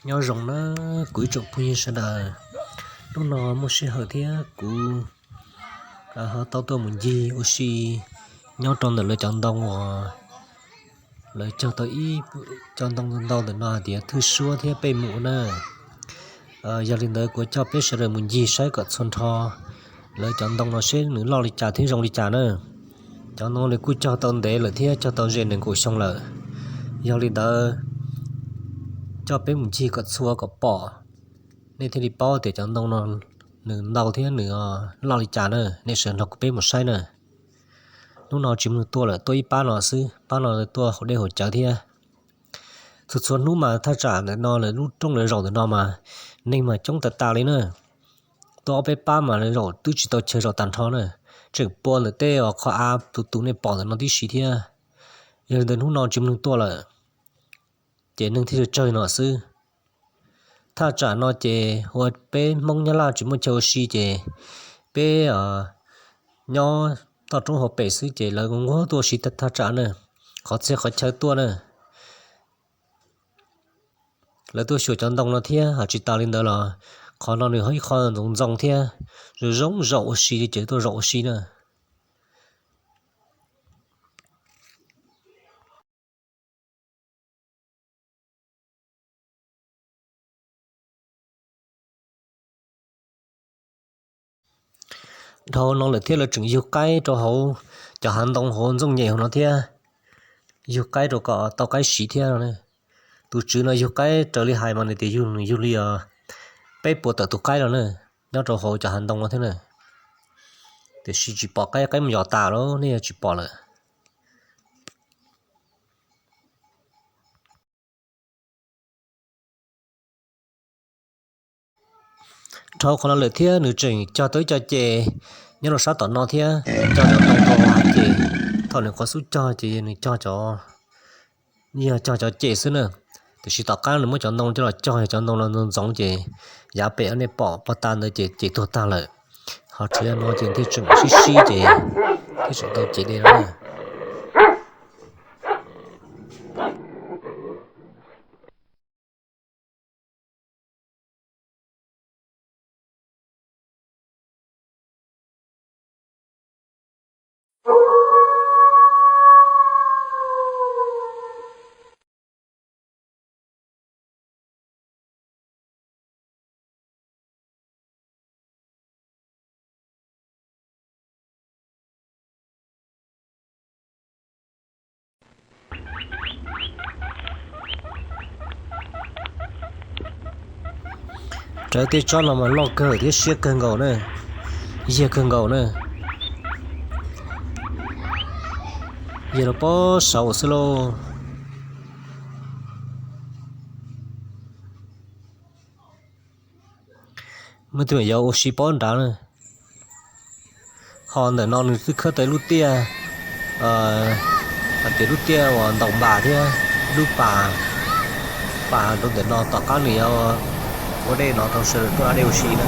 Nyob zoo na kuv ib tsoom phooj ywg sawv daws, hnub no muaj sij hawm thiab kuv ho tau tuaj mus ncig ua si nyob rau ntawm lawv cov ntoo uas lawv cog tau ib co ntoo ntau ntau ntawm no hais tias thwj suab thiab pej mum na. Yog li ntawd kuv coj peb sawv daws mus ncig saib kom txhua nrho lawv cov ntoo no seb nws loj li cas thiab zoo li cas na. Cov ntoo nws kuj cog tau ntev lawm thiab cog tau ze nees nkaum xyoo lawm. Yog li ntawd coj peb mus ncig kom txhua kom pom, nej thiaj li paub tias cov ntoo no nws ntau thiab nws loj li cas na. Nej sawv nrog kuv peb mus saib na. Hnub no tsis muaj neeg tuaj lawm, tuaj ib pab no xwb, pab no tuaj haus dej haus cawv thiab. Txhua txhua hnub mas thaj tsam ntawm no lawv lub rooj lawv zaum ntawm no mas neeg mas coob tas tas li na. Tuaj ob peb pab mas lawv zaum twb tsis tau chaw zaum tag nrho na. Tseem pua ntawm tej qhov av tus tus nej pom ntawm no tib si thiab. Yog li ntawd hnub no tsis muaj neeg tuaj lawm, ces neeg thiaj tsawg tsawg no xwb. Thaj tsam no ces ua peb Hmoob Nyab Laj tsis muaj chaw ua si ces peb nyob toj roob hauv pes xwb ces lawv nquag tuaj ua si thaj tsam na, qhov txhia qhov chaw tuaj na. Lawv tuaj xyuas cov ntoo no thiab, ho tsis tas li ntawd los qhov no nws ho ib qho ntxoov ntxoo thiab, zoo zoo zaum ua si ces tuaj zaum ua si na. Dhau no lawm thiab lawv tseem yug qaib rau hauv cov hav ntoo hauv ntxooj nyem hauv no thiab, yug qaib rau kom tau qaib siv thiab no. Tus tswv no yug qaib raws li hais mas nws tias yug nws yug li peb puas tawm tus qaib no na, nyob rau hauv cov hav ntoo no thiab na. Tiam sis tsis pom qaib, qaib mus yos tas lawm, nej yog tsis pom lawm. Dhau qhov no lawm thiab nws tseem cog tau ib co ces nyob rau sab tom no thiab, cog cov ntoo rau hauv ces thaum nws qhuav xub cog ces nws cog cov, yog cog cov ces xwb na. Tiam sis tom qab nws muab cov ntoo coj los cog, yog cov ntoo no ntxoov ntxoov ces yav pem nej pom pog tas ntawd ces ces tuag tag lawm. Ho tseem no ces thiaj tseem sib sib ces thiaj tseem tau ces dej no na. Rawv tej tsob no mas loj kawg thiab siab kawg nkaus na, yiag kawg nkaus na. Yiag rau pob saud xwb lauj. Muaj tej me nyuam yaus ua si pob nrad na. Ho ntawm no nws twb khawb tau lub tiaj, hais tias lub tiaj uas ntaus npas thiab lub pas, pas rau ntawm no tom qab nws yuav ua dej no rau sawv daws tuaj da dej ua si na.